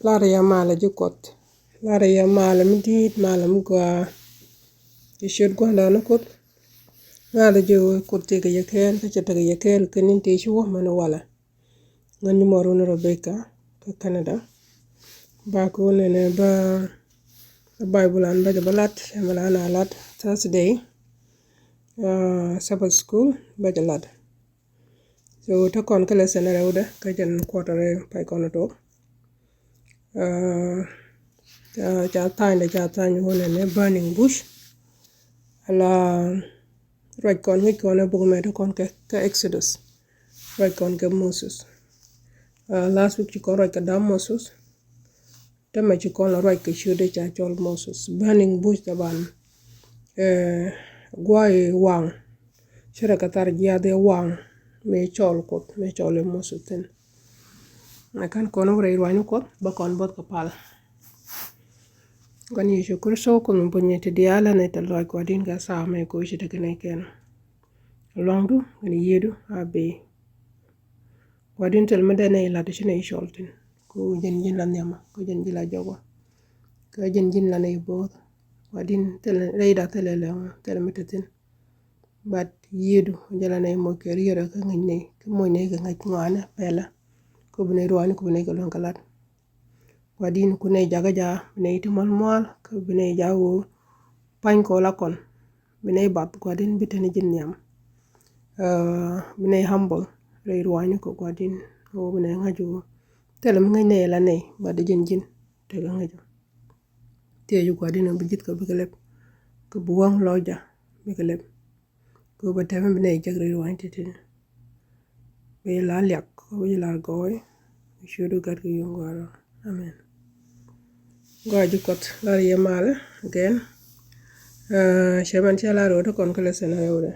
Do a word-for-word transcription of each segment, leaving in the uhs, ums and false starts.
Lar yɛ malɛ ji̱ Kuɔth. Lar yɛ malɛ mi di̱i̱t, malɛ mi gɔaa. Ti ciöt Gua̱ndan ni Kuoth. Malɛ ji̱ Kuoth, tekɛ yɛ kɛɛl, kä cɛ tekɛ yɛ kɛɛl kɛ ni̱n tëë ci wä mɛn walɛ. Ŋän ni mɔ run Rebecca kä Canada. Ba kɛ wä nɛnɛ ba, ba Bible an ba jɛ ba lat, ɛmɛ la an a lat Thursday, uh, Sabbath school ba jɛ lat. So te kɔn kä lesson rɛwdɛ kä jɛn quarter pay kɔn tok. Uh, ca, ca tha̱a̱ny dɛ, ca tha̱a̱ny wä nɛnɛ burning bush. Ala ruac kɔn ŋi̱c kɔn ɛ buk mɛ te kɔn kɛ, kɛ Exodus. Ruac kɔn kɛ Moses. Uh, last week ci kɔn ruac kɛ da̱a̱m Moses. Täämɛ ci kɔn la ruac kɛ ciötdɛ ca cɔl Moses. Burning bush thaban. Eh, guay waŋ. Cɛ rɛ kɛ thar jiath i̱ waŋ. Mëë cɔl Kuoth, mëë cɔl i̱ Moses thi̱n. Ɛ kän kɔn wä rɛy ruac ni Kuɔth, bä kɔn bo̱th kɛ pal. Gua̱n Yecu Kritho, Kuoth mi buny ni ti diaal, ni ti lɔc Gua̱di̱n kɛ thaamɛ ko ci tekɛ ni kɛn. Luaŋdu kɛnɛ yiëëdu a bee. Gua̱di̱n, thil mi dee nɛy lat ci nɛy cɔl thi̱n. Ku jɛn ji̱n la nhiamä, ku jɛn ji̱n la jɔkɔ. Ku jɛn ji̱n la nɛy bo̱o̱th. Gua̱di̱n, thil rɛyda, thil lɛ lɛŋ, thil mi te thi̱n. But yiëëdu jɛ la nɛy moc kɛ riɛrɛ kä ŋäc nɛy, kä moc nɛy kɛ ŋäc ŋɔaanɛ pɛlä. Ku bi nɛy ruaani, ku bi nɛy kɛ luäŋ kɛ lat. Gua̱di̱n, ku nɛy jakä ja̱, bi nɛy ti mual mual, kä bi nɛy ja̱ ɣöö pa̱ny kɔ la kɔn. Bi nɛy bath Gua̱di̱n, bi te ni ji̱n nhiam. Uh, bi nɛy humble rɛy ruaani kɔ Gua̱di̱n, ɣöö bi nɛy ŋa̱c ɣöö thilɛ mi ŋäc nɛy la nɛy, but di ji̱n ji̱n tekɛ ŋäc ɣöö thiec Gua̱di̱n ɣöö bi ji̱thkɛ bikɛ lɛp, kɛ bi wäŋ lɔcdä bikɛ lɛp. Kɛ ɣöö bɛ tɛmɛ bi nɛy jek rɛy ruaani ti̱ti̱. Bɛ jɛ la liak, kɛ ɣöö bɛ jɛ la gɔɔy. Ciötdu Gat kɛ Yuŋ Gɔaa rɔ. Amen. Gɔaa ji̱ Kuɔth, lar yɛ malɛ again. Uh, cɛ mɛn cɛ lar ɣöö te kɔn kä lesson rɛwdɛ.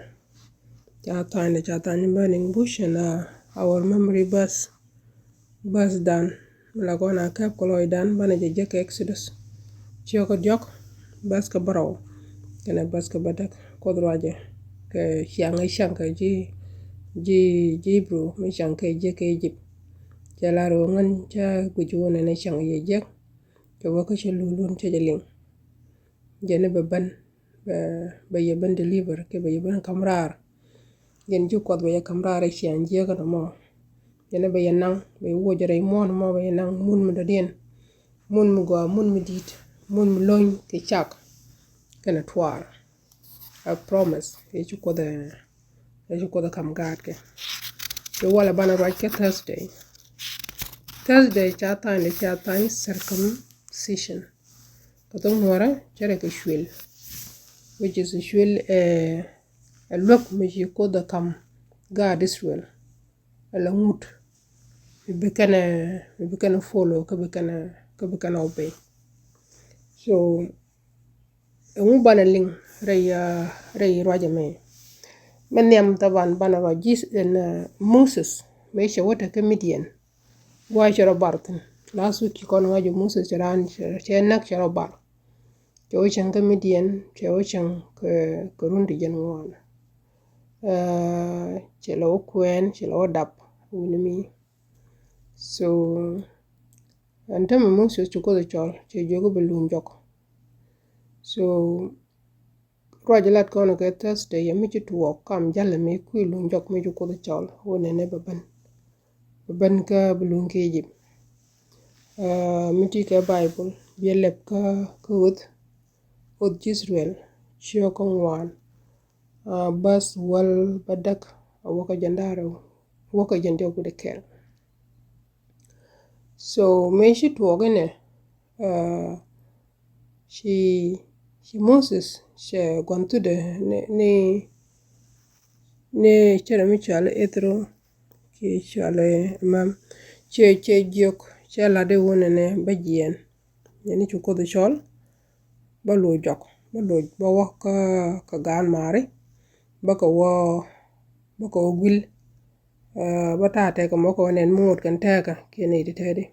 Ca tha̱a̱ny dɛ, ca tha̱a̱ny burning bush and, uh, our memory verse. Bäth dan mi la kɔn a kɛp kɛ lɔcdan banɛ jɛ jek kɛ Exodus. Ciökä diɔ̱k, bäth kä bärɔw kɛnɛ bäth kä bädäk. Kuoth ruacɛ kɛ ciaŋ ɛ ciaŋ kɛ ji̱, ji̱, ji̱ Ibru mi ciaŋ kɛ jek kɛ Egypt. Cɛ lar ɣöö ŋän cä guic wun ɛn ɛ ciaŋ yɛ jek. Cɛ wä kä cɛ lulun cɛ jɛ liŋ. Jɛn ni bɛ ben, bɛ, bɛ yɛ ben deliver, kɛ bɛ yɛ ben ka̱m raar. Jɛn ji̱ Kuɔth bɛ yɛ ka̱m raar ɛ ciaŋ jiäkä nɔmɔ. Jɛn ni bɛ yɛ naŋ, bɛ yɛ wuɔc rɛy muɔ̱ɔ̱n mɔ, bɛ yɛ naŋ mun mi dɔ̱diɛn, mun mi gɔaa, mun mi di̱i̱t, mun mi lo̱ny kɛ cak kɛnɛ tuaar. A promise, ɛ ci Kuoth ɛ, ɛ ci Kuoth ɛ ka̱m gaatkɛ. Cɛ walɛ banɛ ruac kɛ Thursday. Thursday ca tha̱a̱ny dɛ, ca tha̱a̱ny circumcision. Kɛ thok Nuɔrä cɛ rɛ kɛ cuël, which is cuël, eh, ɛ luäk mi ci Kuoth ɛ ka̱m gaat Israel. Ɛ la ŋut mi bi kɛnɛ, mi bi kɛnɛ follow, kä bi kɛnɛ, kä bi kɛnɛ obey. So ɛŋu banɛ liŋ rɛy, uh, rɛy ruacɛ mɛ? Mɛ nhiam thaban banɛ ruac ji̱, ɛn, uh, Moses mëë cɛ wä te kä Midian. Gua̱a̱c cɛ rɔ bar thi̱n. Last week ci kɔn ŋa̱c jɛ Moses cɛ raan cɛ, cɛ näk cɛ rɔ bar. Cɛ wä cäŋ kä Midian, cɛ wä cäŋ kɛ, kɛ run ti jiɛn ŋuan. Uh, cɛ lɛ wä kuɛɛn, cɛ lɛ wä dap wi̱ni mi. So ɛn tämɛ Moses ci Kuoth cɔl, cɛ jiök bi luny jɔk. So ruac lat kɔn kɛ Thursday yɛ mi ci tuɔɔk kam jalɛ mi kui̱ luny jɔk mi ci Kuoth cɔl wä nɛnɛ bɛ ben. Bɛ ben kä bi luny kä Egypt. Uh, mi ti kɛ Bible biɛ lɛp kä, kä Ɣöth, Ɣöth ji̱ Israel, ciökä ŋuan. Uh, bäth wäl bädäk a wäkä jɛn da̱rɛ, wäkä jɛn diɔk wi̱dɛ kɛl. So mëë ci tuɔɔk inɛ, uh, ci, ci Moses cɛ gua̱n thudɛ ni, ni, ni cɛ rɛ mi cɔal Ithro, ci cɔal mam, cɛ, cɛ jiök, cɛ lat i̱ wunɛ ni bä jiɛɛn. Yɛn ni ci Kuoth cɔl, bä lo̱c jɔk, bä lo̱c, bä wä kä, kä gaan maari, bä kɛ wä, bä kɛ wä guil. Uh, bä ta̱a̱ tɛkɛ mɔ kɛ wä nɛn mi ŋot kɛn tɛkɛ kiɛ nɛy ti tɛɛdi.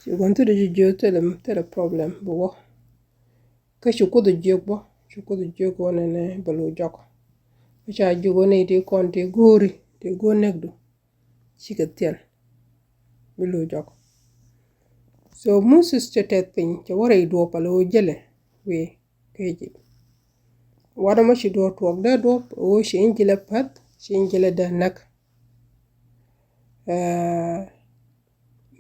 Ci gua̱n thudɛ ci jiök thilɛ, thilɛ problem bi wä. Kä ci Kuoth jiök bä, ci Kuoth jiök wä nɛnɛ bɛ lo̱c jɔk. Bä ca jiök wä nɛy ti kɔn ti go̱o̱ri, ti go̱o̱r nekdu. Cikɛ thil bi lo̱c jɔk. So Moses cɛ tɛth piny, cɛ wä rɛy duɔ̱ɔ̱p, ala ɣöö jälɛ wëë kä Egypt. Wanɛ mɔ ci duɔ̱ɔ̱r tuɔɔk dee duɔ̱ɔ̱p, ɣöö ci injil ɛ päth, ci injil ɛ dee näk. Aa,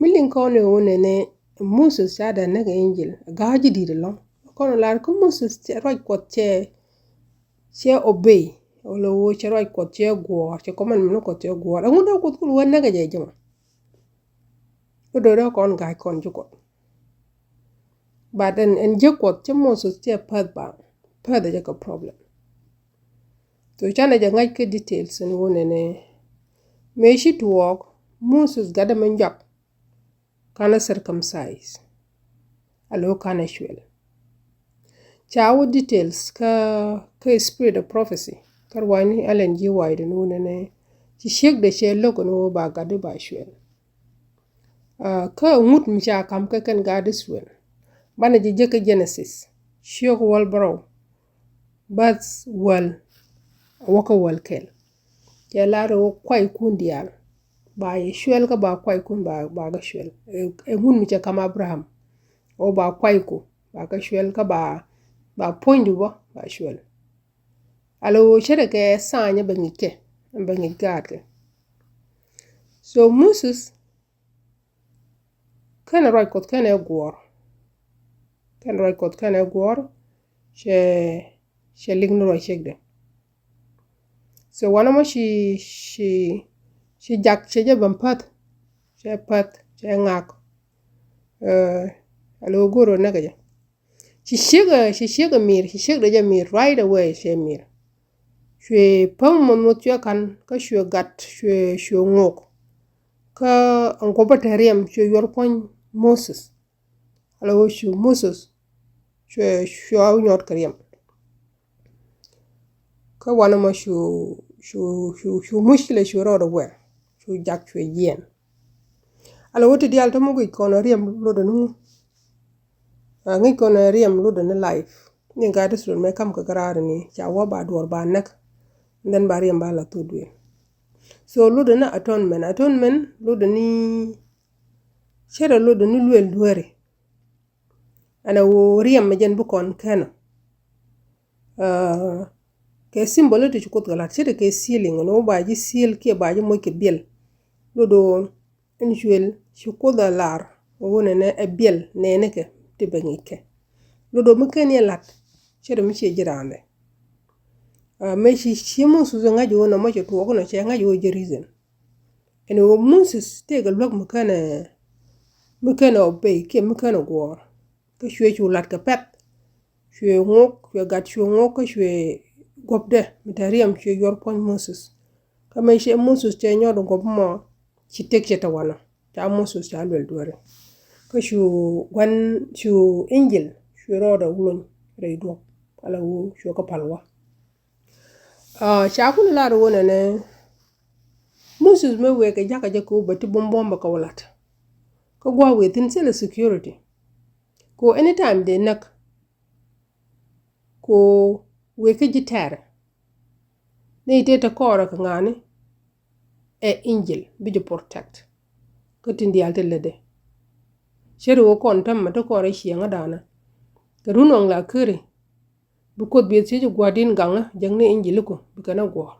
mi liŋ kɔn ɛ ɣöö nɛnɛ Moses ca dee näk injil, ga̱a̱c ji̱ di̱i̱t ɛlɔ̱ŋ. Kɔn lar kä Moses cɛ ruac Kuɔth cɛ, cɛ obey, wala ɣöö cɛ ruac Kuɔth cɛ guɔ̱ɔ̱r, cɛ commandment ni Kuɔth cɛ guɔ̱ɔ̱r. Ɛŋu dee Kuoth kul wä näk ɛ jɛ jɛ mɔ? Kä do̱rɛ kɔn ga̱a̱c kɔn ji̱ Kuɔth. But ɛn, ɛn ji̱ Kuɔth cɛ Moses cɛ päth ba, päth ɛ jɛ kɛ problem. So canɛ jɛ ŋa̱c kä details ɛn ɣöö nɛnɛ mëë ci tuɔɔk Moses gatdɛ mi nyɔak, kanɛ circumcise, ala ɣöö kanɛ cuɛl. Ca wä details kä, kä Spirit of Prophecy, kä ruacni Ellen G. White ɛn ɣöö nɛnɛ ci ciekdɛ cɛ lo̱k ɛn ɣöö ba gatdi ba cuɛl. Aa, kä ŋut mi ca ka̱m kä kɛn gaat Israel. Banɛ jɛ jek kä Genesis ciök wäl bärɔw, verse wäl, a wä kä wäl kɛl. Cɛ lar ɣöö kuaykun diaal ba yɛ cuɛl kä ba kuaykun ba, ba kä cuɛl. Ɛ, ɛ ŋut mi cɛ ka̱m Abraham ɣöö ba kuayku ba kä cuɛl kä ba, ba puɔ̱nydu bä ba cuɛl. Ala ɣöö ce̱tkɛ sign bɛ ŋi̱i̱c kɛ, bɛ ŋi̱i̱c gaatkɛ. So Moses kɛnɛ ruac Kuɔth kɛnɛ guɔ̱ɔ̱r. Kɛnɛ ruac Kuɔth kɛnɛ guɔ̱ɔ̱r, cɛ, cɛ liŋ ni ruac ciekdɛ. So wanɛ mɔ ci, ci, ci jak cɛ jɛ ben päth, cɛ päth, cɛ ŋak. Aa, ala ɣöö go̱o̱r ɣöö näk ɛ jɛ. Ci ciek ɛ, ci ciek ɛ mi̱i̱r, ci ciekdɛ jɛ mi̱i̱r, right away cɛ mi̱i̱r. Cuɛ päm muɔth muɔth cuɛ ka̱n, kä cuɛ gat, cuɛ, cuɛ ŋok. Kä ɛn guɔ̱pä te riɛm cuɛ yuɔr puɔ̱ny Moses. Ala ɣöö cu Moses cuɛ, cuɛ nyuɔt kɛ riɛm. Kä wanɛ mɔ cu, cu, cu, cu muckila cu rɔɔdɛ wɛr, cu jak cuɛ jiɛɛn. Ala ɣöö ti diaal tɔ̱ mi guic kɔn ɛ riɛm lotdɛ ni ŋu? Aa, ŋi̱i̱c kɔn ɛ riɛm lotdɛ ni life. Ni gaat Israel mëë ka̱m kɛ kä raar ni ca wä ba duɔ̱ɔ̱r ba näk. And then ba riɛm ba la thok duëël. So lotdɛ ni atonement, atonement lotdɛ ni, ce̱tkɛ lotdɛ ni luël dueeri. Ɛn ɛ ɣöö riɛm mi jɛn bi kɔn kɛn ɔ. Aa, kɛ symbol ti ci Kuoth kɛ la̱t, ce̱tkɛ kɛ sealing, ɛn ɣöö ba ji̱ seal kiɛ ba ji̱ moc kɛ biɛl. Lotdɛ ɣöö ɛn cuël ci Kuoth ɛ lar ɣöö nɛnɛ ɛ biɛl nɛɛnikɛ ti bɛ ŋi̱i̱ckɛ. Lotdɛ ɣöö mi /keni ɛ la̱t, ce̱tkɛ mi ciɛ ji̱ raandɛ. Aa, mëë ci, ci Moses ɛ ŋa̱c ɣöö nɔmɔ cɛ tuɔɔk inɔ, cɛ ŋa̱c ɣöö jɛ reason. Ɛn ɣöö Moses tëëkɛ luäk mi /kenɛ, mi /kenɛ obey kiɛ mi /kenɛ guɔ̱ɔ̱r. Kä cuɛ cu la̱t kɛ pɛ̈th. Cuɛ ŋok, cuɛ gat cuɛ ŋok, kä cuɛ guɔ̱pdɛ mi te riɛm cuɛ yuɔr puɔ̱ny Moses. Kä mëë cɛ Moses cɛ nyɔt guɔ̱p mɔ, ci tëk cɛ te wanɔ. Ca Moses ca luɛl dueeri. Kä cu gua̱n, cu injil cuɛ rɔɔdɛ wulony rɛy duɔ̱ɔ̱p, ala ɣöö cuɛ kɛ pa̱l wä. Aa, ca kulɛ lar ɣöö nɛnɛ Moses mëë wëë kɛ jakä jɛ kɛ ɣöö bɛ ti buɔ̱m buɔ̱m bɛ kɛ wä la̱t. Kä gua̱a̱th wëë thi̱n thilɛ security. Kɛ ɣöö anytime dee näk, kɛ ɣöö wëë kä ji̱ tɛ̈rɛ. Ni tëë te kɔɔrɛ kɛ ŋa̱a̱ni ɛ injil bi jɛ protect. Kä tin diaal ti lätdɛ. Ce̱tkɛ ɣöö kɔn täämɛ te kɔɔrɛ ciɛŋädanä. Kɛ run ɣɔ̱ŋ la käri. Bi Kuoth bi thiec gua̱a̱r din gaŋä, jäkni injiliku, bi kɛn ɛ guɔ̱ɔ̱r.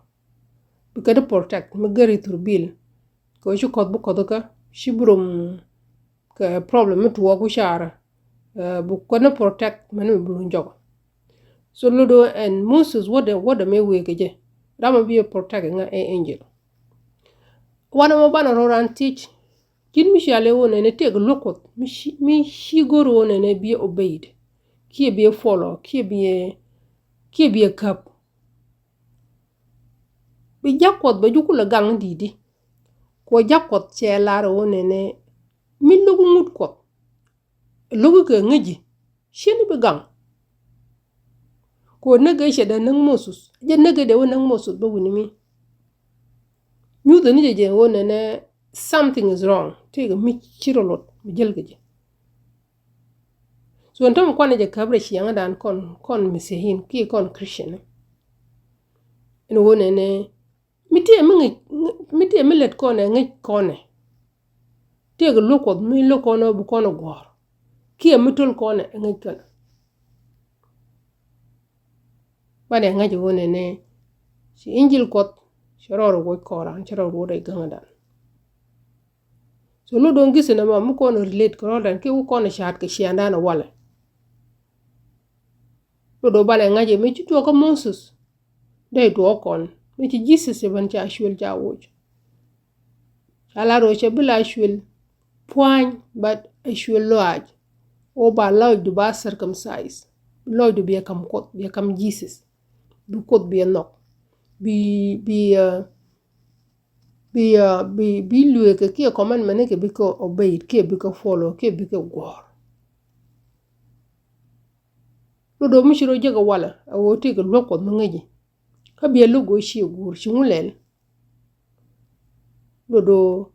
Bi kɛn ɛ protect mi geri thurbil. Kɛ ɣöö ci kɔth bi kɔth kä, ci bi rom kɛ problem mi tuɔɔk wi̱caarä. Ɛ, bi kɛn ɛ protect mɛn mi bi luny jɔk. So lotdɛ ɛn Moses wädɛ, wädɛ mëë wëë kɛ jɛ. Ram mi bi ɛ protect ŋa ɛ injil. Wanɛ mɔ banɛ rɔ ran thiec. Ji̱n mi cɔal i̱ ɣöö nɛnɛ tëëkɛ luäk Kuɔth, mi ci, mi ci go̱r ɣöö nɛnɛ bi obeyed, kiɛ bi follow, kiɛ bi, kiɛ bi käp. Bi ja̱k Kuɔth bɛ ji̱ kulɛ gaŋ di̱i̱t i̱. Kɛ ɣöö ja̱k Kuɔth cɛ lar ɣöö nɛnɛ mi lo̱k ŋut Kuɔth, lo̱k kɛ ŋäci, ciɛn i̱ bi gaŋ. Kɛ ɣöö näk ëë cɛ dee näk Moses, jɛ näk ëë dee wä näk Moses bä wi̱ni mi. Nyuthɛ ni jɛ jɛ ɣöö nɛnɛ something is wrong. Tëëkɛ mi ci rɔ lot mi jäl kɛ jɛ. So ɛn täämɛ kuanɛ jɛ käp rɛy ciɛŋädan kɔn, kɔn Mesihin kiɛ kɔn Christian. Ɛn ɣöö nɛnɛ mi tëë mi ŋäc, mi tëë mi lät kɔnɛ ŋäc kɔnɛ. Tëëkɛ luäk Kuɔth mi lo̱k kɔn ɣöö bi kɔn ɛ guɔ̱ɔ̱r. kiɛ mi töl kɔnɛ ɛ ŋäc kɛn. Banɛ ŋäc ɛ ɣöö nɛnɛ ci injil Kuɔth cɛ rɔɔd ɛ woc kɔn raan, cɛ rɔɔd ɛ woc rɛy gäŋädan. So lot do̱ŋ githɛ nɛmɔ mi kɔn ɛ relate kɛ rɔɔdan kiɛ wä kɔn ɛ ca̱a̱t kɛ ciaaŋdan ɛ walɛ. Lot do̱ŋ banɛ ŋäc ɛ mi ci tuɔɔk kä Moses dee tuɔɔk kɔn mi ci Jesus ɛ ben ca cuël ca woc. Ca lar ɣöö cɛ bi la cuël pua̱ny, but ɛ cuël lɔaac. Ɣöö ba lɔcdu ba circumcise. Lɔcdu biɛ ka̱m Kuoth, biɛ ka̱m Jesus. Bi Kuoth biɛ nhɔk. Bi, bi, uh, bi, uh, bi, bi lueekɛ kiɛ commandment nikɛ bikɛ obeyed kiɛ bikɛ follow kiɛ bikɛ guɔ̱ɔ̱r. Lot do̱ŋ mi ci rɔ jek ɛ walɛ ɛ ɣöö tëëkɛ luäk Kuɔth mi ŋäci. Kä biɛ lo̱k ɣöö ciɛ guur ci ŋu lɛl. Lot do̱ŋ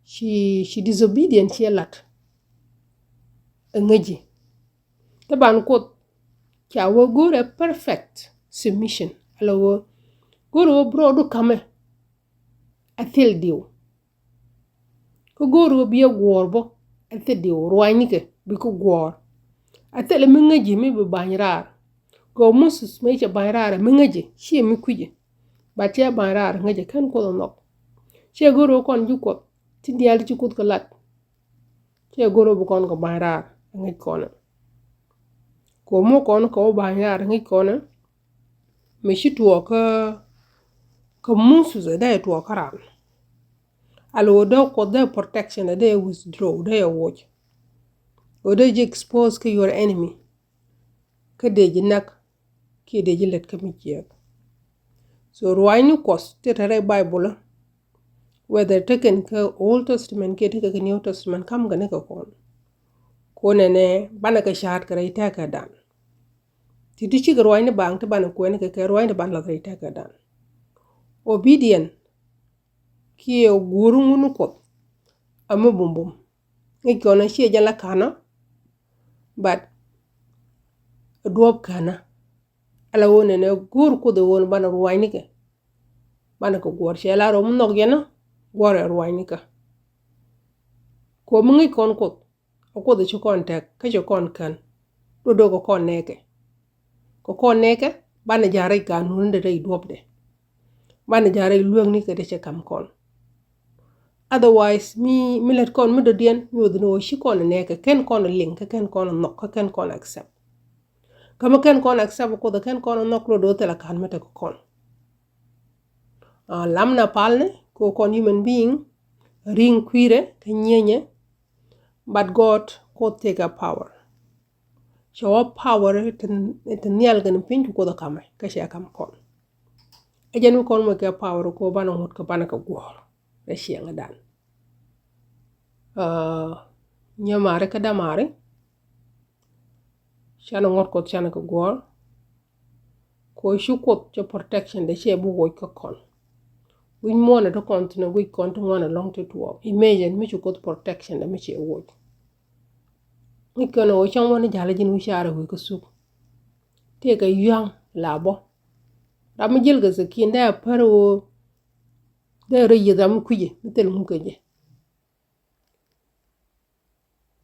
ci, ci disobedient ciɛ lat ɛ ŋäci. Kä ban Kuoth ca wä go̱o̱rɛ perfect submission. Ala wä go̱o̱rɛ wä bi rɔɔdu ka̱mɛ a thil diw. Kä go̱o̱r ɣöö biɛ guɔ̱ɔ̱r bä a thil diw ruanynikɛ bikɛ guɔ̱ɔ̱r. A thil mi ŋäci mi bi ba̱ny raar. Kɛ ɣöö Moses mëë cɛ ba̱ny raar mi ŋäci ciɛ mi kui̱ci. But cɛ ba̱ny raar ŋäci kɛn Kuoth ɛ nhɔk. Cɛ go̱o̱r ɣöö kɔn ji̱ Kuɔth ti diaal ti ci Kuoth kɛ lat. Cɛ go̱o̱r ɣöö bi kɔn kɛ ba̱ny raar ɛ ŋäc kɔnɛ. Kɛ ɣöö mi kɔn kɛ wä ba̱ny raar ɛ ŋäc kɔnɛ. Mi ci tuɔɔk kä, kä Moses ɛ dee tuɔɔk kä raan. Ala ɣöö dee Kuɔth dee protection ɛ dee withdraw dee woc. Ɣöö dee ji̱ expose kä your enemy. Kä dee ji̱ näk kiɛ dee ji̱ lät kä mi jiääk. So ruaacni Kuɔth ti te rɛy Bible, whether tekɛn kä Old Testament kiɛ tekɛ kä New Testament, ka̱m kɛ ni kɛ kɔn. Kɔn ɛnɛ banɛ kɛ ca̱a̱t kɛ rɛy tɛ̈kädan. Ti ti cikɛ ruaacni baŋ ti banɛ kuɛn kɛ kɛ ruaacni banɛ lath rɛy tɛ̈kädan. Obedient kiɛ guur ŋun Kuɔth a mi bumbum. Ŋäc kɔn a ciɛ jɛn la ka̱nä, but duɔ̱ɔ̱p ka̱nä. Ala ɣöö nɛnɛ go̱o̱r Kuoth ɛ ɣöö banɛ ruaacnikɛ. Banɛ kɛ guɔ̱ɔ̱r cɛ la rɔ mi nhɔk yɛn a guɔ̱ɔ̱r ɛ ruaacnikɛ. Kɛ ɣöö mi ŋäc kɔn Kuoth, a Kuoth ci kɔn tɛk kä ci kɔn kän. Do̱do̱ kɛ kɔn nɛɛkɛ. Kɛ kɔn nɛɛkɛ banɛ ja̱ rɛy kanun dee rɛy duɔ̱pdɛ. Banɛ ja̱ rɛy lueeknikɛ dee cɛ ka̱m kɔn. Otherwise mi, mi lät kɔn mi dɔ̱diɛn mi wä dhin wä ci kɔn nɛɛkɛ kɛn kɔn liŋ kä kɛn kɔn nhɔk kä kɛn kɔn accept. Kä mi kɛn kɔn accept Kuoth kɛn kɔn nhɔk lot do̱ thilɛ ka̱n mi tekɛ kɔn. Ah, lam na palni kɛ kɔn human being, ri̱ŋ kui̱rɛ kä nyieenyɛ. But God Kuoth tëëkɛ power. Cɛ wä power ti, ti nhial kɛn piny ti Kuoth ɛ kamɛ kä cɛ kam kɔn. Ɛ jɛn mi kɔn mɔ kɛ power kɛ banɛ ŋut kɛ banɛ kɛ guɔ̱ɔ̱r rɛ ciɛŋdan. Ah, nyɛ mari kä dämari. Canɛ ŋuɔ̱t Kuɔth canɛ kɛ guɔ̱ɔ̱r. Kɛ ɣöö ci Kuoth cɛ protection dɛ cɛ bi woc kä kɔn. Wi̱c muɔ̱ɔ̱nɛ ti kɔn thi̱n ɛ guic kɔn ti ŋuan ɛlɔ̱ŋ ti tuɔɔk. Imagine mi ci Kuoth protection dɛ mi cɛ woc. Ŋi̱c kɛn ɣöö cäŋ wä ni ja̱l ji̱n wi̱caar ɛ wi̱i̱ kä thuk. Tëëkɛ yua̱ŋ la bä. Ram mi ji̱l kɛ thi̱ki̱n dee a pär ɣöö dee rɛy yieth ram mi kui̱ci mi thil ŋuk kɛ jɛ.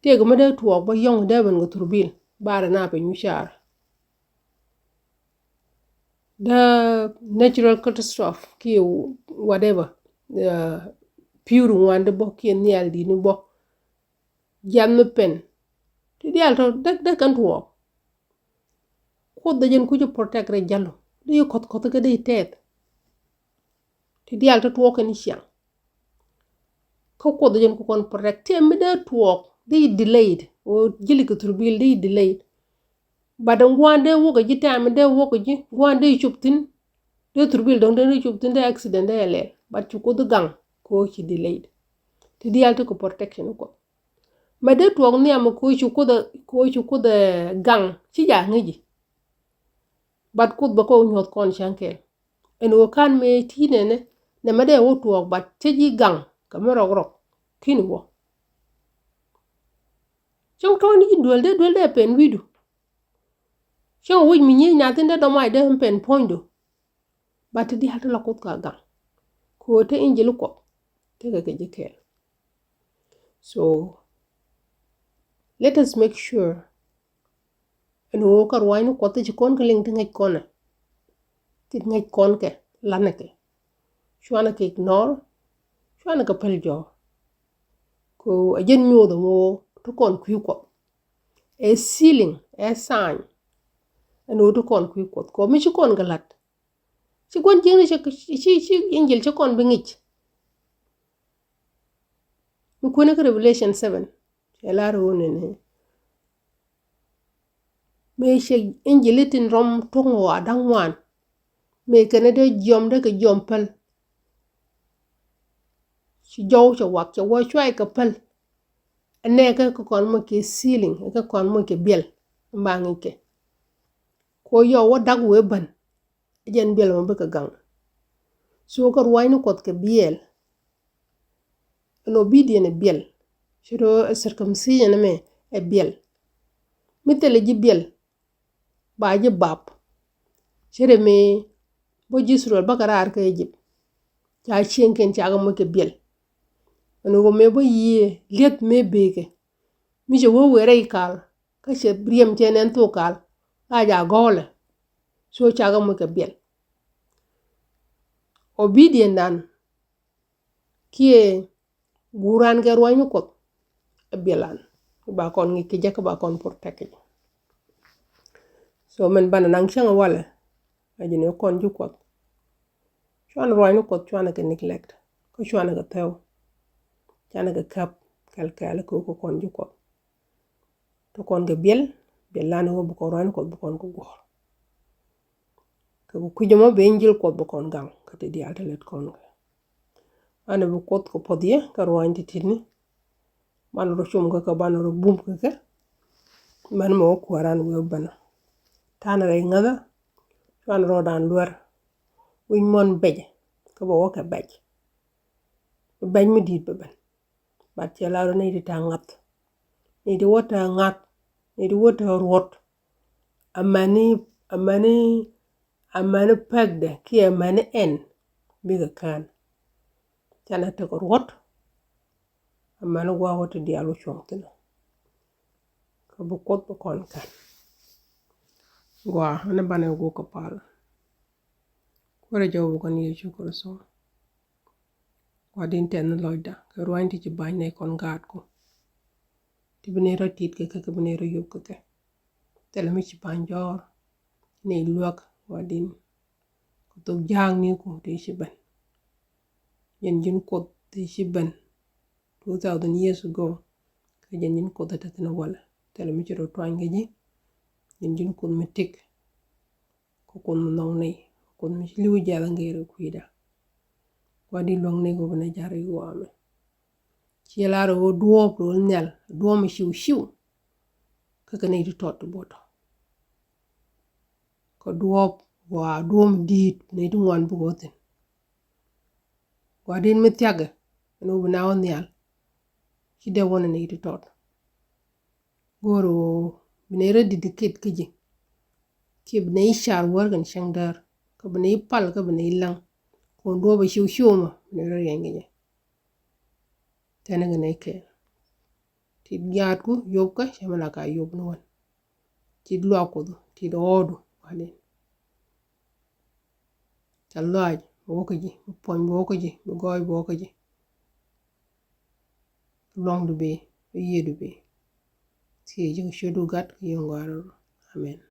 Tëëkɛ mi dee tuɔɔk bä yɔ̱ŋ dee ben kɛ thurbil ba rɛ na piny wi̱caar. Dee natural catastrophe kiɛ whatever, uh, pi̱w ri ŋuan di bä kiɛ nhial di̱t ni bä. Jiath mi pen ti diaal tɔ dek dek kɛn tuɔɔk. Kuoth dee jɛn kuc protect rɛ jalo dee yi kɔth kɔth kä dee yi tɛth. Ti diaal tɔ tuɔɔk kɛn ciaŋ. Kä Kuoth jɛn ku kɔn protect. Tiɛm mi dee tuɔɔk dee delayed. O jili kɛ thurbil dee delayed. But guan dee wok ji̱, time dee wok ji̱, guan dee cop thi̱n. Dee thurbil dɔ̱ŋ dee cop thi̱n, dee accident dee lɛl. But ci Kuoth gaŋ ko ci delayed. Ti diaal ti kɛ protection Kuoth. Ma dee tuɔɔk nhiam ko ci Kuoth, ko ci Kuoth gaŋ ci ja ŋi̱ci. But Kuoth bä ko nyuɔth kɔn ca̱ŋ kɛɛl. Ɛn ɣöö ka̱n mëë ti nɛnɛ nɛ mɛ dee wä tuɔɔk, but cä ji̱ gaŋ kɛ mi rɔk rɔk ki̱n wä. Cäŋ tɔ̱ɔ̱n ji̱ duel dee, duel dee pɛn wi̱i̱du. Cäŋ wi̱c mi nyiec na thi̱n dee dɔ̱mac dee pɛn puɔ̱nydu. But ti diaal ti la Kuoth ka gaŋ. Kɛ ɣöö te injil Kuɔth tekɛ kɛ ji̱ kɛɛl. So Let us make sure ɛn ɣöö kä ruaacni Kuɔth ti ci kɔn kɛ liŋ ti ŋäc kɔnɛ, ti ŋäc kɔn kɛ lanɛ kɛ, cuanɛ kɛ ignore, cuanɛ kɛ päl jɔɔk. Kɛ ɣöö ɛ jɛn nyuuth ɛn ɣöö ti kɔn kui̱ Kuɔth. Ɛ sealing, ɛ sign ɛn ɣöö ti kɔn kui̱ Kuɔth. Kɛ ɣöö mi ci kɔn kɛ la̱t, ci gua̱n jiäkni ci, ci, ci angel ci kɔn bi ŋic. Mi kuäär ni kä Revelation seven, cɛ lar ɣöö nɛnɛ, mëë cɛ angel tin rɔm tuɔ̱k ŋɔak da̱ŋ ŋuan, mëë kɛn dee jiɔam, dee kɛ jiɔam päl. Ci jɔw cɛ wak, cɛ wä cuay kɛ päl. Ɛnɛ kä kɔn moc kɛ sealing, kä kɔn moc kɛ biɛl, ba ŋic kɛ. Kɛ ɣöö yɔ wä da̱k wëë bän, ɛ jɛn biɛl mɔ bikɛ gaŋ. So kä ruaacni Kuɔth kɛ biɛl, ɛn obedient ɛ biɛl. Ce̱t ɣöö ɛ circumcision ɛmɛ ɛ biɛl. Mi thilɛ ji̱ biɛl, ba ji̱ bap. Ce̱t ɛ mëë bä ji̱ Israel bäkɛ raar kä Egypt, ca cieŋkiɛn cakɛ moc kɛ biɛl. Ɛn ɣöö mëë bä yiëë li̱eth mëë bëëkɛ, mi cɛ wee wëë rɛy kal, kä cɛ riɛm cɛ nɛn thok kal, la ca gɔ̱ɔ̱lɛ. So cakɛ moc kɛ biɛl. Obedient dan kiɛ guran kɛ ruaacni Kuɔth ɛ biɛl an, ba kɔn ŋic kɛ jɛ, kä ba kɔn protect kɛ jɛ. So mɛn banɛ naŋ cäŋ walɛ, a ji̱n ɛ kɔn ji̱ Kuɔth. Cuanɛ ruaacni Kuɔth, cuanɛ kɛ neglect, kä cuanɛ kɛ thɛw, cuanɛ kɛ käp kɛl kɛl kɛ ɣöö kɛ kɔn ji̱ Kuɔth. Ti kɔn kɛ biɛl, biɛl lan ɣöö bi kɔn ruaacni Kuɔth bi kɔn kɛ guɔ̱ɔ̱r. Kɛ kɛ kui̱c ɛmɔ bi angel Kuɔth bi kɔn gaŋ kä ti diaal ti lät kɔn kɛ. Banɛ bi Kuoth kɛ puɔth yɛ kɛ ruaacni ti ti̱tni. Banɛ rɔ com kä kɛ, banɛ rɔ bum kä kɛ. Mɛn mɛ wä kuääran wee bänä. Ta̱a̱nɛ rɛy ŋäthä, cuanɛ rɔɔdan luär. Wi̱c muɔ̱n bɛcɛ, kä bɛ wä kɛ bɛc. Bɛc mi di̱i̱t bɛ ben. But cɛ la rɔ nɛy ti ta̱a̱ ŋa̱th. Nɛy ti wä ta̱a̱ ŋa̱th. Nɛy ti wä ta̱a̱ ruɔ̱t. Amäni, amäni, amäni pɛkdɛ kiɛ amäni ɛn bikɛ kään. Canɛ tekɛ ruɔ̱t. Amäni gua̱a̱k wä ti diaal wä cuɔ̱ŋ thi̱n. Kä bi Kuoth bi kɔn kään. Gua̱a̱, ɛn banɛ guɔk kɛ pal. Kuäärä jɔw bi kɔn Yecu Kritho. Gua̱di̱n tɛth ni lɔcdä kɛ ruaacni ti ci ba̱ny nɛy kɔn gaatku. Ti bi nɛy rɔ ti̱i̱t kɛ kɛ, kɛ bi nɛy rɔ yop kɛ kɛ. Thilɛ mi ci pa̱ny jɔ̱ɔ̱r, nɛy luäk Gua̱di̱n. Kɛ thok ja̱a̱kniku ti ci ben. Jɛn ji̱n Kuoth ti ci ben two thousand years ago. Kä jɛn ji̱n Kuoth te thi̱n walɛ. Thilɛ mi ci rɔ tuany kɛ ji̱. Jɛn ji̱n Kuoth mi tëk. Kä Kuoth mi nhɔk nɛy, Kuoth mi ci li̱w jiath ŋeer kɛ kui̱da. Gua̱di̱n luäk nɛy kɛ ɣöö bi nɛy ja̱r i̱ ɣɔaa mɛ. Ciɛ lar ɣöö duɔ̱ɔ̱p ro̱l nhial, duɔ̱ɔ̱p mi ciw ciw. Kä kɛ nɛy ti tɔt ti buɔ̱tɔ. Kɛ duɔ̱ɔ̱p, ɣɔaa duɔ̱ɔ̱p mi di̱i̱t, nɛy ti ŋuan bikɛ wä thi̱n. Gua̱di̱n mi thia̱kɛ, ɛn ɣöö bi na wä nhial. Ci dee wä ni nɛy ti tɔt. Go̱o̱r ɣöö bi nɛy rɔ di̱t kä ji̱. Kiɛ bi nɛy car wäär kɛn cäŋ däär. Kä bi nɛy pal, kä bi nɛy laŋ. Kɔn duɔ̱ɔ̱p a ciw ciw mɔ, bi nɛy rɔ riɛny kɛ jɛ. Tɛnɛ kɛ nɛy kɛɛl. Tit gaatku yopkä, cɛ mi la ka yop ni wän. Tit luaak Kuoth, tit ɣɔɔdu, Gua̱di̱n. Ca lɔaac bi wä kä ji̱, bi puɔ̱ny bi wä kä ji̱, bi gɔɔy bi wä kä ji̱. Luɔ̱ŋdu bi, bi yiëëdu bi. Thiec ji̱ kɛ ciötdu Gat kɛ yio̱w gɔaa rɔ̱. Amen.